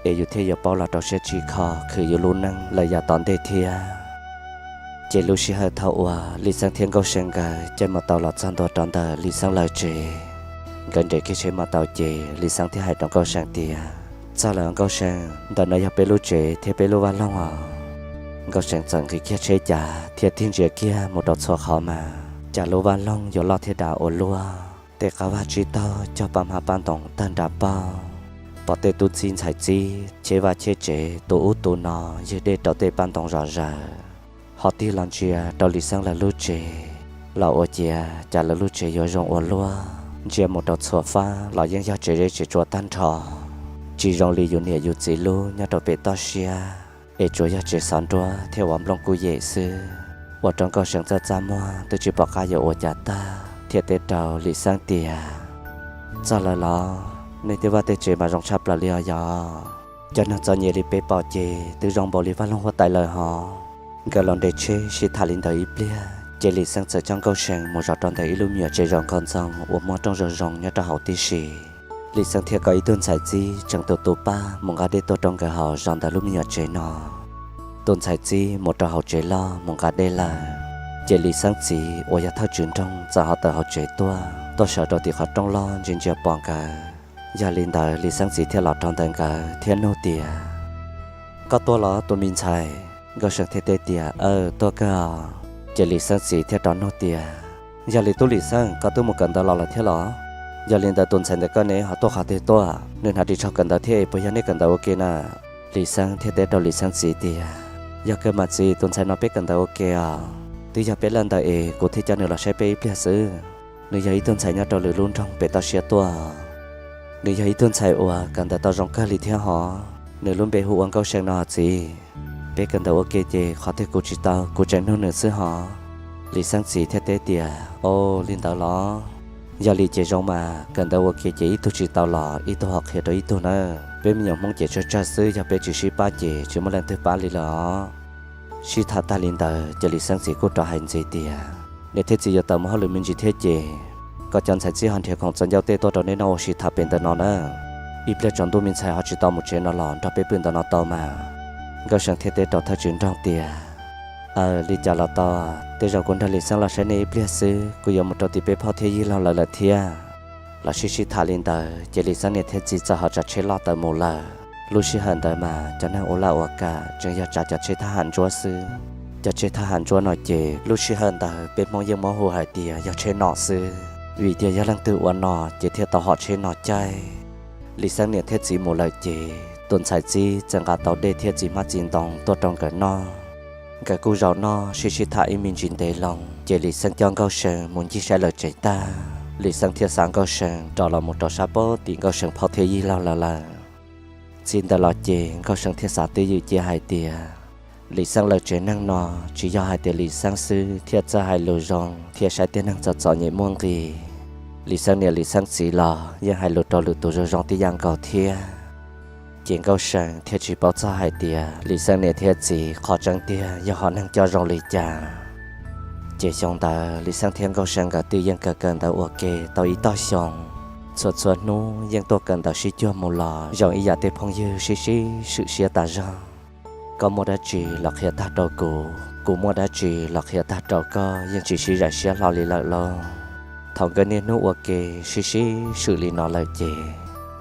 es yus thiaj yuav paub los rau siab tsis kho khwv yus lub neej lawm yav tom ntej thiab. Ces lub sij hawm thaum uas Lis Xeeb thiab Nkauj See nkawd caij mos taus los txog ntua rau ntawm Lis Xeeb lawv tsev, Nkawd nres kiag tsheb mas tau ces Lis Xeeb thiaj hais rau Nkauj See tias, Txog lawm Nkauj See, ntawm no yog peb lub tsev thiab peb lub vaj loog os. Nkauj See txawm nqis kiag tsheb cas thiab tig ntsia kiag mus rau txhua qhov mas cas lub vaj loog yuav loj thiab dav ua luaj, tej qab vaj tsib taug cog paj hmab paj ntoos tawg nra paug, pom tej tub txib ntxhais txib cheb vaj cheb tsev tu ub tu no, ywg dej rau tej paj ntoos zom zaws. Ho tig los ntsia rau Lis Xeeb lawv lub tsev los ua ciav cas lawv lub tsev yuav zoo ua luaj, ntsia mus rau txhua fab los yeej yog tsev zeb tsev tsua tag nrho, tsis zoo li yus niam yus txiv lub nyob rau pem toj siab, es tsuas yog tsev xov nruab thiab ua nplooj kuj yem xwb, ua rau Nkauj See txaj txaj muag twb tsis pom qab yuav ua cas tag thiaj teb rau Lis Xeeb tias, Txog lawm los? Nej tej vaj tej tsev mas zoo tshaj plaws li os yog. Cov neeg txom nyem li peb pom ces twb zoo npaum li vaj loog huab tais lawm hos. Nkawd los nres tsheb sib tham li ntawd ib pliag ces Lis Xeeb txawm coj Nkauj See mus zov rau ntawm ib lub me nyuam tsev zov nkauj ntxoog uas muaj rooj zoo zoo nyob rau hauv tib si. Lis Xeeb thiaj kom ib tug ntxhais txib tseem tus tus pab mus nqa dej tuaj rau nkawd haus zov ntawm lub me nyuam tsev no. Tus ntxhais txib mus rau hauv tsev loj mus nqa dej lawm, ces Lis Xeeb txiv uas yog thawj tswv nroog txawm ho tawm hauv tsev tuaj, tuaj sawv rau tim qhov rooj loj ntsia ntsia pom nkawd. Yog li ntawd Lis Xeeb txiv thiaj los rau ntawm nkawd thiab nug tias, Koj tuaj los tus me ntxhais? Nkauj See thiaj teb tias, Aw, tuaj kawg os. Ces Lis Xeeb txiv thiaj rov nug tias, Yog li tub Lis Xeeb, koj twb mus kawm ntawv los lawm thiab los? Yog li ntawd tus ntxhais ntawm koj ne ho tuaj qhov twg tuaj? Nws hnav ris tsho kawm ntawv thiab es puas yog nej kawm ntawv ua ke na? Lis Xeeb thiaj teb rau Lis Xeeb txiv tias, Yog kawg mas txiv, tus ntxhais no peb kawm ntawv ua ke os. Twb yog peb laj ntawd es kuv thiaj coj nws los saib peb ib pliag xwb. Nws yog ib tug ntxhais nyob rau lwm lub nroog pem toj siab tuaj. Nws yog ib tug ntxhais uas kawm ntawv tau zoo kawg li thiab hos. Nws lub npe hu ua Nkauj See no txiv. Peb kawm ntawv ua ke ces qhov twg kuv tsis tau kuv tseem nug nws xwb hos. Lis Xeeb txiv thiaj teb tias, Au, li ntawd los? Yog li ces zoo mas, kawm ntawv ua ke ces ib tug tsis tau los ib tug ho qhia rau ib tug nawb. Peb me nyuam Hmoob ces tsawg tsawg xwb, yog peb tsis sib pab ces tsis muaj leej twg pab li lawm os. Sib tham tag li ntawd ces Lis Xeeb txiv kuj rov hais ntxiv tias, Niam thiab txiv yuav tawm mus hauj lwm me ntsis thiab ces koj cov ntxhais txib ho nrhiav khoom txaus ncauj tej tuaj rau neb noj ua si tham pem ntawm no na. Ib pliag tsaus ntuj me ntxhais ho tsis tau mus tsev no los nrog peb pw ntawm no tau mas. Nkauj See thiaj teb rau thawj tswv nroog tias, Aw, li cas los tau, tej zaum kuv nrog Lis Xeeb los saib nej ib pliag xwb, kuv yuav mus rau tim peb phauj thiab yij laug lawv lawm thiab. Los sib sib tham li ntawd ces Lis Xeeb niam thiab txiv txawm ho tsav tsheb loj tawm mus lawm. Lub sij hawm ntawd mas cov neeg ua laj ua kam tseem yog tsav cov tsheb thab ham ntsuab xwb. Cov tsheb thab ham ntsuab no ces lub sij hawm ntawd peb Hmoob yeej muab hu hais tias yog tsheb nom xwb, vim tias yog leej twg ua nom ces thiaj tau hom tsheb nom caij. Lis Xeeb niam thiab txiv mus lawm ces tus ntxhais txib txawm nqa tau dej thiab txiv hmab txiv ntoo tuaj rau nkawd noj. Nkawd kuj zaum noj sib sib tham ib me ntsis ntev loo ces Lis Xeeb coj Nkauj See mus ncig saib lawv tsev tag, Lis Xeeb thiaj xa Nkauj See rov los mus rau sab pab tim Nkauj See phauj thiab yij laug lawv lawm. Txij ntawd los ces Nkauj See thiaj xav twj ywm cia hais tias Lis Xeeb lawv tsev neeg no tsis yog hais tias Lis Xeeb xwb thiaj txawj hais lus zoo thiab saib tej neeg txom txom nyem muaj nqis. Lis Xeeb niam Lis Xeeb txiv los yeej hais lus rau lwm tus zoo zoo tib yam nkaus thiab. Ces Nkauj See thiaj tsis paub txog hais tias Lis Xeeb niam thiab txiv qhov tseeb tiag yog hom neeg coj zoo li cas. Ces xyoo ntawd Lis Xeeb thiab Nkauj See nkawd twb yeej kawm kawm ntawv ua ke tau ib tog xyoo. Txhua txhua hnub yeej tuaj kawm ntawv sib cuag mus los zoo ib yam tej phooj ywg sib sib swm siab tas zog. Koj muaj dab tsi los qhia tag rau kuv, kuv muaj dab tsi los qhia tag rau koj, yeej tsis sib zais siab hlo li lawm lauj. Thaum nkawd niaj hnub ua ke sib sib swm li no lawm ces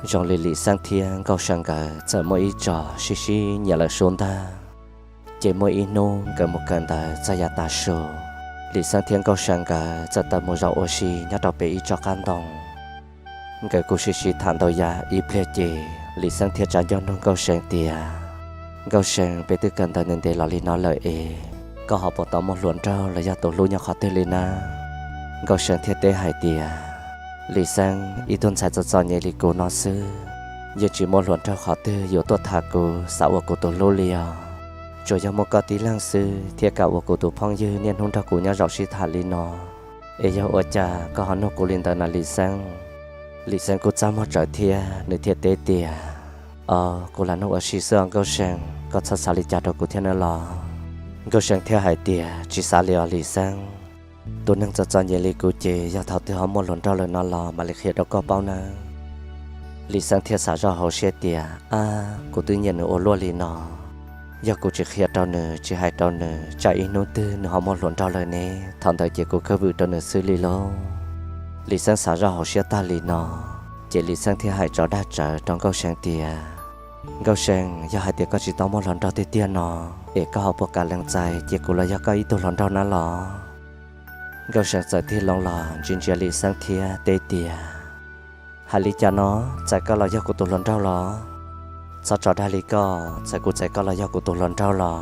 zoo li Lis Xeeb thiab Nkauj See nkawd txawm muaj ib tso sib sib nyiam lawm sub ntag. Ces muaj ib hnub nkawd mus kawm ntawv txog yav tav su, Lis Xeeb thiab Nkauj See nkawd txawm tawm mus zaum ua si nyob rau pem ib tsob qab ntoo. Nkawd kuj sib sib tham ntau yam ib pliag ces Lis Xeeb thiaj tsa ncauj nug Nkauj See tias, Nkauj See, peb twb kawm ntawv ntev ntev los li no lawm es koj ho puas tau muaj hluas nraug los yog tus hlub nyob qhov twg li na? Nkauj See thiaj teb hais tias, Lis Xeeb, ib tug ntxhais txom txom nyem li kuv no xwb, yeej tsis muaj hluas nraug qhov twg yuav tuaj tham kuv xav ua kuv tus hlub li os. Tsuas yog muaj koj tib leeg xwb thiaj kam ua kuv tus phooj ywg niaj hnub nrog kuv nyob zaum sib tham li no. Es yog ua cas koj ho nug kuv li ntawd na Lis Xeeb? Lis Xeeb kuj txaj muag tsawv thiab nws thiaj teb tias, Os, kuv lam nug ua si xwb os Nkauj See, koj txhob xav li cas rau kuv thiab nawb los? Nkauj See thiaj hais tias, Tsis xav li os Lis Xeeb. Tus neeg txom txom nyem li kuv ces yog thaum twg ho muaj hluas nraug lawm no los mam li qhia rau koj paub nawb. Lis Xeeb thiaj xav zoj hauv siab tias, Ab, kuv twb nyiam nws ua luaj li no, yog kuv tsis qhia rau nws tsis hais rau nws tsam ib hnub twg nws ho muaj hluas nraug lawm ne, thaum ntawd ces kuv kawg vwm rau nws xwb li lauj. Lis Xeeb xav zoj hauv siab tag li no, ces Lis Xeeb thiaj hais tso dag tsawv rau Nkauj See tias, Nkauj See, yog hais tias koj tsis tau muaj hluas nraug tiag tiag no, es koj ho puas kam lees txais cia kuv los yog koj ib tug hluas nraug na los? Nkauj See txawm tig loo los ntsia ntsia Lis Xeeb thiab teb tias, Hais li cas no? Txais koj los yog kuv tus hluas nraug los? Txhob tso dag li koj, txawm kuv txais koj los yog kuv tus hluas nraug los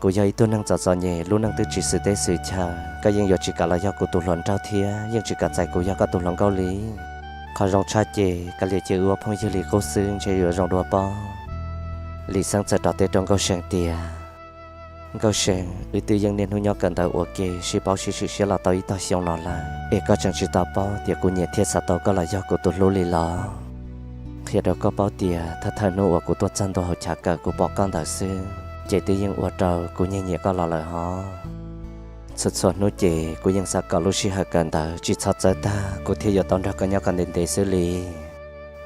kuv yog ib tug neeg txom txom nyem, lub neej twb tsis xwm teb xwm chaw, koj yeej yuav tsis kam los yog kuv tus hluas nraug thiab yeej tsis kam txais kuv yog koj tus hluas nkauj li. Qhov zoo tshaj ces kav liam cia wb ua phooj ywg li qub xwb ntshe yuav zoo dua pob. Lis Xeeb txawm rov teb rau Nkauj See tias, Nkauj See, wb twb yeej niaj hnub nyob kawm ntawv ua ke sib paub sib sim siab los tau ib tog xyoo no lawm, es koj tseem tsis tau paub tias kuv nyiam thiab xav tau koj los yog kuv tus hlub li los? Qhia rau koj paub tias thawj thawj hnub uas kuv tuaj txog ntua hauv chav kawm kuv pom koj ntawd xwb, ces twb yeej ua rau kuv nyiag nyiam koj los lawm hov. Txhua txhua hnub ces kuv yeej xav kom lub sij hawm kawm ntawv tsis txhob txawv tag kuv thiaj yuav tau nrog koj nyob kom ntev ntev xwb li.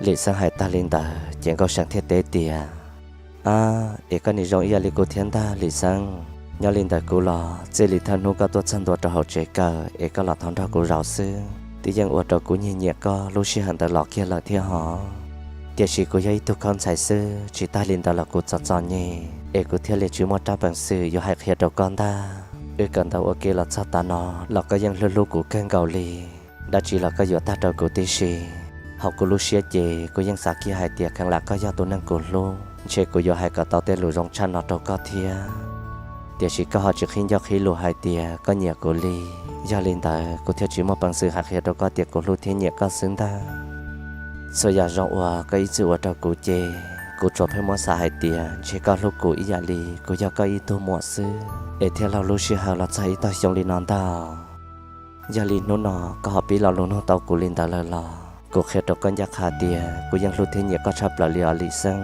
Lis Xeeb hais tag li ntawd ces Nkauj See thiaj teb tias, Ab, es koj nim zoo ib yam li kuv thiab ntag Lis Xeeb. Nyob li ntawd kuv los txij li thawj hnub koj tuaj txog ntua rau hauv tsev kawm es koj los thov nrog kuv zaum xwb twb yeej ua rau kuv nyiag nyiam koj lub sij hawm ntawd los kiag lawm thiab hov. Tiam sis kuv yog ib tug khaub ntxhais xwb, tsis tag li ntawd los kuv txom txom nyem es kuv thiaj li tsis muaj rab peev xwm yuav hais qhia rau koj ntag. Wb kawm ntawv ua ke los txog tav no los koj yeej hlub hlub kuv kawg nkaus li. Dab tsi los koj yuav tag rau kuv tib si. Hauv kuv lub siab ces kuv yeej xav kiag hais tias kheev lam koj yog tus neeg kuv hlub, ntshe kuv yuav hais kom tau tej lus zoo tshaj no rau koj thiab. Tiam sis koj ho tsis qhib ncauj qhib lus hais tias koj nyiam kuv li. Yog li ntawd kuv thiaj tsis muaj peev xwm hais qhia rau koj tias kuv hlub thiab nyiam koj xwb ntag. Txhua yam zoo uas koj ib txwm ua rau kuv ces kuv tsuas pheej muab xav hais tias ntshe koj hlub kuv ib yam li kuv yog koj ib tug muam xwb es thiaj laug lub sij hawm los txog ib tog xyoo li no ntag. Yog li hnub no koj ho pib lo lus nug tau kuv li ntawd lawm los kuv qhia rau koj ncaj qha tias kuv yeej hlub thiab nyiam koj tshaj plaws li os Lis Xeeb.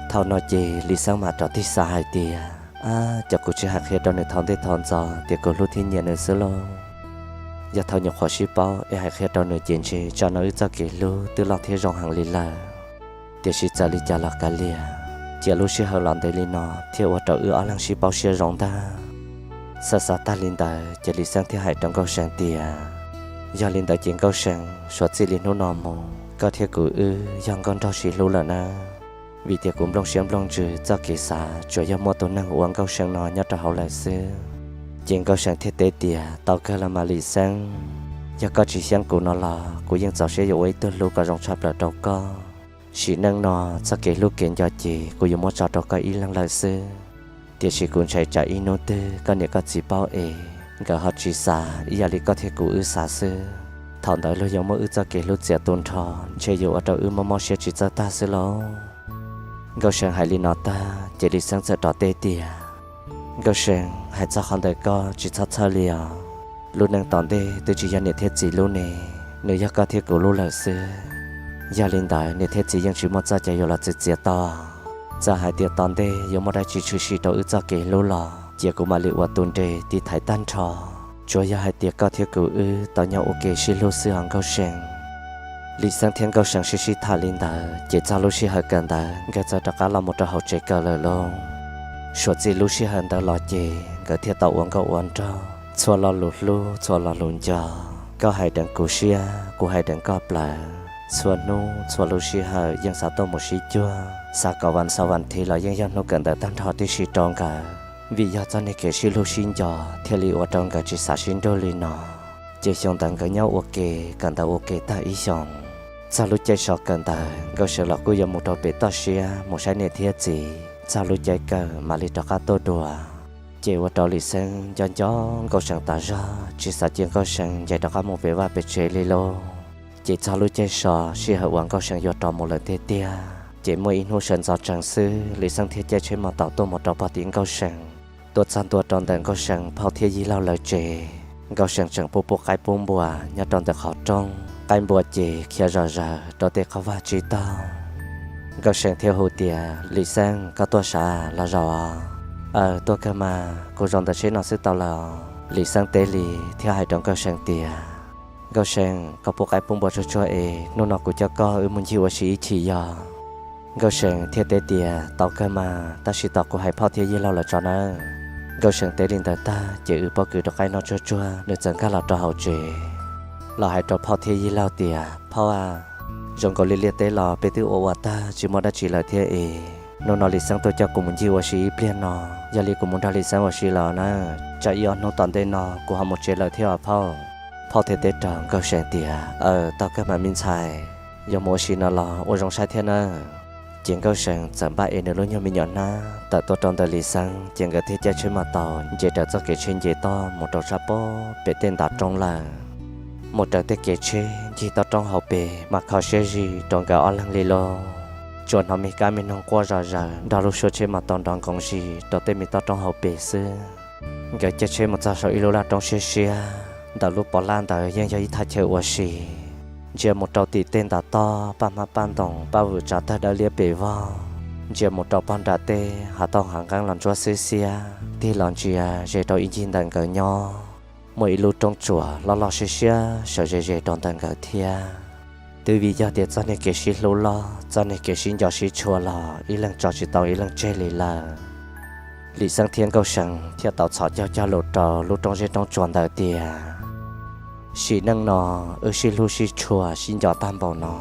Thaum no ces Lis Xeeb mam rov tig xav hais tias, Ab, cov kuv tsis hais qhia rau nws thaum ntej thaum ntxov tias kuv hlub thiab nyiam nws xwb lauj. Yog thaum nyuam qhuav sib paub es hais qhia rau nws ces ntshe tsam no wb txoj kev hlub twb loj thiab zoo heev li lawm. Tiam sis txawm li cas los kav liam, cia lub sij hawm los ntev li no thiaj ua rau wb ob leeg sib paub siab zoo ntag. Xav xav tag li ntawd ces Lis Xeeb thiaj hais rau Nkauj See tias, Yog li ntawd ces Nkauj See, suav txij li hnub no mus koj thiab kuv wb yog nkauj nraug sib hlub lawm nawb. Vim tias kuv nplooj siab nplooj ntsws txoj kev xav tsuas yog muaj tus neeg ua Nkauj See no nyob rau hauv lawm xwb. Ces Nkauj See thiaj teb tias, Tau kawg los mas Lis Xeeb, yog koj tsis xyeeb kuv no los kuv yeej txaus siab yuav ua ib tug hlub kom zoo tshaj plaws rau koj. Sim neej no txoj kev hlub kev nco ces kuv yuav muab tso rau koj ib leeg lawm xwb. Tiam sis kuv ntshai tsam ib hnub twg koj niam koj txiv paub es nkawd ho tsis xav ib yam li koj thiab kuv wb xav xwb. Thaum ntawd luag yuav muab wb txoj kev hlub txiav tu nrho, ntshe yuav ua rau wb mob mob siab tsis txawj tag xwb lauj. Nkauj See hais li no tag ces Lis Xeeb txawm rov teb tias, Nkauj See, hais txog qhov ntawd koj tsis txhob txhawj li os. Lub neej tom ntej twb tsis yog niam thiab txiv lub ne, nws yog koj thiab kuv lub lawm xwb. Yog li ntawd niam thiab txiv yeej tsis muaj txoj cai yuav los txwv txiav tau. Txawm hais tias tom ntej yuav muaj dab tsi tshwm sim rau wb txoj kev hlub los cia kuv mam li ua tus nres tiv thaiv tag nrho. Tsuas yog hais tias koj thiab kuv wb tau nyob ua ke sib hlub xwb os Nkauj See. Lis Xeeb thiab Nkauj See sib sib tham li ntawd ces txog lub sij hawm kawm ntawv nkawd txawm rov qab los mus rau hauv tsev kawm lawm lauj. Suav txij lub sij hawm ntawd los ces nkawd thiaj tau ua nkauj ua nraug, txhua lo lus hlub txhua lo lus nco, koj hais deev kuv siab kuv hais deev koj plawv. Txhua hnub txhua lub sij hawm yeej xav tuaj mus sib cuag, xav kom vas xaus vas thiv los yeej yog hnub kawm ntawv tag nrho tib si rau nkawd. Vim yog txoj niag kev sib hlub sib nco thiaj li ua rau nkawd tsis xav sib nrug li no. Ces xyoo ntawd nkawd nyob ua ke kawm ntawv ua ke tag ib xyoos. Txog lub caij so kawm ntawv Nkauj See los kuj yuav mus rau pem toj siab mus saib niam thiab txiv, txog lub caij kawm mam li rov qab tuaj dua. Ces ua rau Lis Xeeb nco nco Nkauj See tas zog tsis xav cia Nkauj See ncaim rov qab mus pem vaj pem tsev li lauj. Ces txog lub caij so sij hawm uas Nkauj See yuav rov mus lawm tiag tiag, ces muaj ib hnub sawv ntxov tsees xwb Lis Xeeb thiaj caij tsheb mos taus tuaj mus rau pog tim Nkauj See. Tuaj txog ntua rau ntawm Nkauj See phauj thiab yij laug lawv tsev, Nkauj See tseem pub pub qaib pub npua nyob rau ntawm qhov rooj, qaib npua ces khiav zom zaws rau tej qhov vaj tsis taug. Nkauj See thiaj hu tias, Lis Xeeb, koj tuaj sav los zaum os? Aw, tuaj kawg mas, kuv zaum ntawm tsheb no xwb tau lawm. Lis Xeeb teb li thiab hais rau Nkauj See tias, Nkauj See, koj pub qaib pub npua tsuag tsuag es hnub no kuv coj koj wb mus ncig ua si ib chim yog? Nkauj See thiaj teb tias, Tau kawg mas, tab sis tos kuv hais phauj thiab yij laug lawv tso nawb. Nkauj See teb li ntawd tag ces wb pob kws rov qab noj tsuag tsuag nws txawm nkag los rau hauv tsev. los hais rau phauj thiab yij laug tias, Phauj a, zoo nkaus li liaj teb los peb twb ua ua tag tsis muaj dab tsi lawm thiab es hnub no Lis Xeeb tuaj coj kuv mus ncig ua si ib pliag no, yog li kuv mus nrog Lis Xeeb ua si los na, tsam ib ob hnub tom ntej no kuv ho mus tsev lawm thiab os phauj. Phauj thiaj teb rau Nkauj See tias, Aws, tau kawg mas me ntxhais, yog mus ua si no los ua zoo saib thiab nawb. Ces Nkauj See txawm npaj es nws lub nyuag me nyuam hnab tawm tuaj rau ntawm Lis Xeeb, ces nkawd thiaj caij tsheb mas taus nce raws txoj kev tsheb nce toj mus rau sab pem tej ntav roob lawm. Mus raws tej kev tsheb ncig toj roob hauv pes mas kho siab zis rau nkawd ob leeg li lauj. Tsuas hnov me kab me noog quaj zom zaws nrog lub suab tsheb mas taus nrov nkoos zis rau tej me toj roob hauv pes xwb. Nkawd caij tsheb mus txog saum ib lub laj roob siab siab, ntawm lub pov laj ntawd yeej yog ib thaj chaw ua si. Ntsia mus rau tim tej ntav toj paj hmab paj ntoos paj vwm tsav tawg dawb liab pes vog. Ntsia mus rau pog nram tej hav tauj hav nqeeb los ntsuab xwb xiab, tig los ntsia ze rau ib ncig ntawm nkawd nyob, muaj ib lub roob tsuas loj loj siab siab sawv ze ze rau ntawm nkawd thiab. Twb vim yog tias txoj niag kev sib hlub loj, txoj niag kev sib nco sib tshua los ib leeg tso tsis tau ib leeg tseg li lawm. Lis Xeeb thiab Nkauj See thiaj tau txhos caug cog lus rau lub roob zeb roob tsuas ntawd tias, Sim neej no wb sib hlub sib tshua sib nco tag npaum no,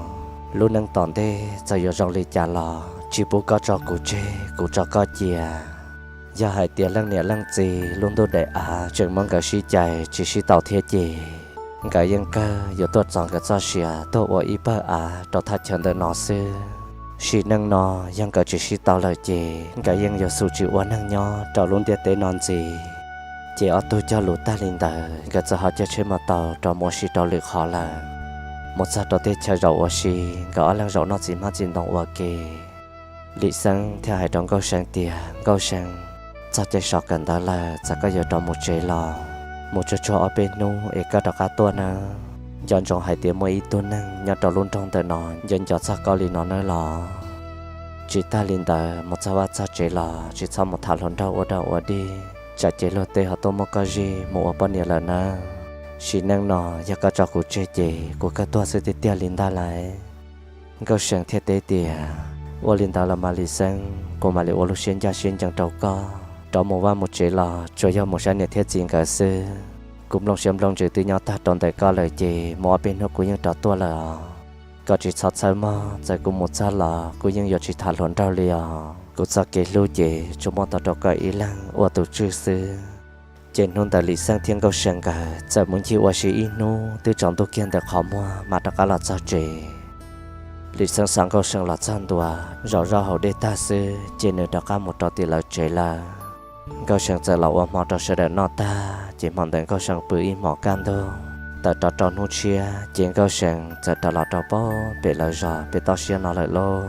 lub neej tom ntej txawm yuav zoo li cas los tsis pub koj tso kuv tseg kuv tso koj cia. Yog hais tias leej niam leej txiv lub ntuj daim av tseem muab nkawd sib cais tsis sib tau thiab ces nkawd yeej kawg yuav tuaj txov nkawd txoj sia tuaj ua ib pawg av rau thaj chaw ntawm no xwb. Sim neej no yog nkawd tsis sib tau lawm ces nkawd yeej yuav xum tsis ua neeg nyob rau lub ntiaj teb no ntxiv. Ces ob tug cog lus tag li ntawd nkawd txawm ho caij tsheb mas taus rov mus ua si rau lwm qhov lawm. Mus txog rau teb chaws zaum ua si, nkawd ob leeg zaum noj txiv hmab txiv ntoo ua ke. Lis Xeeb thiaj hais rau Nkauj See tias, Nkauj See, txog caij sov kawm ntawv lawm, txawm koj yuav rov mus tsev los mus tsuag tsuag ob peb hnub es koj rov qab tuaj nawb. Nco ntsoov hais tias muaj ib tug neeg nyob rau lub nroog ntawm no nco nco txog koj li no nawb los. Tsis tag li ntawd mus txog vaj txog tsev los tsis txhob mus tham hluas nraug ua dog ua dig, tsam ces luag tej ho tuaj muab koj zij mus ua poj niam lawm nawb. Sim neej no yog koj tso kuv tseg ces kuv kawg tuag xwb tiag tiag li ntag lauj. Nkauj See thiaj teb tias, Ua li ntawd los mas Lis Xeeb, kuv mam li ua lub siab ncaj siab ncees rau koj. Rov mus vaj mus tsev los tsuas yog mus saib niam thiab txiv nkawd xwb. Kuv nplooj siab nplooj ntsws twb nyob tag rau ntawm koj lawm ces mus ob peb hnub kuv yeej rov tuaj lawm os. Koj tsis txhob txhawj mog, txawm kuv mus txog los kuv yeej yuav tsis tham hluas nraug li os. Kuv txoj kev hlub ces tsuas muaj tau rau koj ib leeg ua tus tswj xwb. Ces hnub ntawd Lis Xeeb thiab Nkauj See nkawd txawm mus ncig ua si ib hnub twb tsaus ntuj kiag ntawm qhov muag mam rov qab los txog tsev. Lis Xeeb xa Nkauj See los txog ntua zaum zoj haus dej tag xwb ces nws rov qab mus rau tim lawv tsev lawm. Nkauj See txawm los ua hmo rau sawv daws noj tag ces hmo ntawd Nkauj See pw ib hmos kaj ntug. Tawm rov rau hnub tshiab ces Nkauj See txawm rov los rau pem lawv zos pem toj siab no lawm lauj.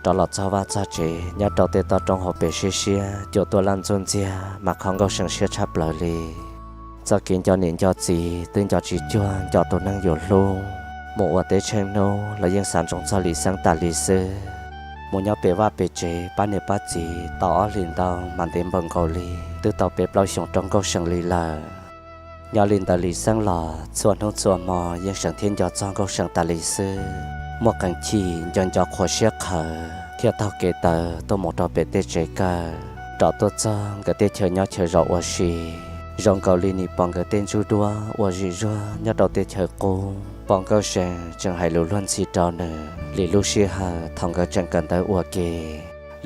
Rov los txog vaj txog tsev nyob rau tej toj roob hauv pes siab siab, cua tuaj laj ntxuj ntxiag mas kho Nkauj See siab tshaj plaws li. Txoj kev nco niam nco txiv twb nco tsis cuag nco tus neeg yus hlub. Mus ua teb tsheej hnub los yeej xav ntsoov txog Lis Xeeb tas li xwb. Mus nyob pem vaj pem tsev pab niam pab txiv tau ob hlis ntau mas ntev npaum nkaus li twb tau peb plaub xyoos rau Nkauj See li lawm. Nyob li ntawd Lis Xeeb los txhua hnub txhua hmo yeej seev thiab nco txog Nkauj See tas li xwb. Muaj qee chim nco nco qhuav siab qhawv thiaj taug kev tawm tuaj mus rau pem tej tsev kawm, rov tuaj txog nkawd tej chaw nyob chaw zov ua si. Zoo nkaus li nim pom nkawd tej ntsuj duab ua zim zuag nyob rau tej chaw qub, pom Nkauj See tseem hais lus luag ntxhi rau nws li lub sij hawm thaum nkawd tseem kawm ntawv ua ke.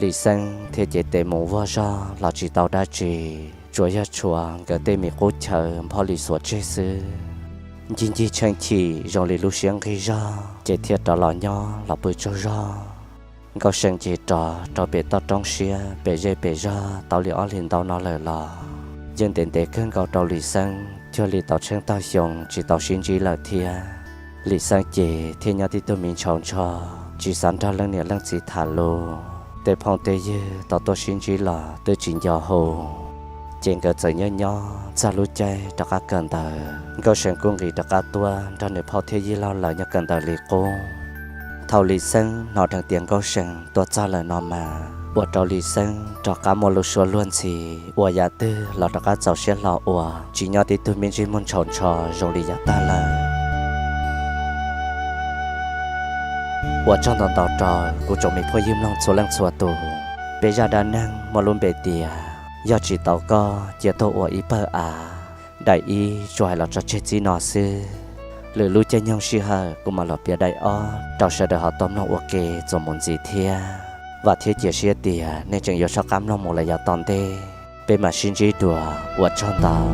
Lis Xeeb thiaj cev tes mus vuag zog los tsis tau dab tsi, tsuas yog tshuav nkawd tej me qub chaw npho li xuav tseg xwb. Ncig ncig tsheej chim zoo li lub siab nqig zog ces thiaj rov los nyob los pw tsaug zog. Nkauj See ces rov rau pem toj roob siab pem zej pem zog tau li ob hlis ntau no lawm los yeej ntev ntev kawg nkaus rau Lis Xeeb cuag li tau tsheej tag xyoo tsis tau sib ntsib lawm thiab. Lis Xeeb ces thiaj nyob tib tug me ntshau ntsho, tsis xav nrog leej niam leej txiv tham lus. Tej phooj tej ywg tau tuaj sib ntsib los twb tsis nco hu, ces nkawd txawm nyob nyob txog lub caij rov qab kawm ntawv, Nkauj See kuj nqis rov qab tuaj nrog nws phauj thiab yij laug lawv nyob kawm ntawv li qub. Thaum Lis Xeeb hnov dheev tias Nkauj See tuaj txog lawm no mas ua rau Lis Xeeb rov qab muaj lub suab luag ntxhi, ua yam twg los rov qab txaus siab hlo ua, tsis nyob tib tug me ntsej muag ntshaus ntsho zoo li yav tag lawm. Ua tsaug ntau ntau rau kuv tsoom me phooj ywg mloog txhua leej txhua tus. Peb zaj dab neeg muaj lub npe tias Yog Tsis Tau Koj Cia Tuag Ua Ib Pawg Av, daim ib tsuas hais los tso tseg txij no xwb. lwm lub caij nyoog sij hawm kuv mam los piav daim ob rau sawv daws ho tau mloog ua ke txuas mus ntxiv thiab. Vam thiab cia siab tias nej tseem yuav soj qab mloog mus lawm yav tom ntej. Peb mam sib ntsib dua, ua tsaug ntau.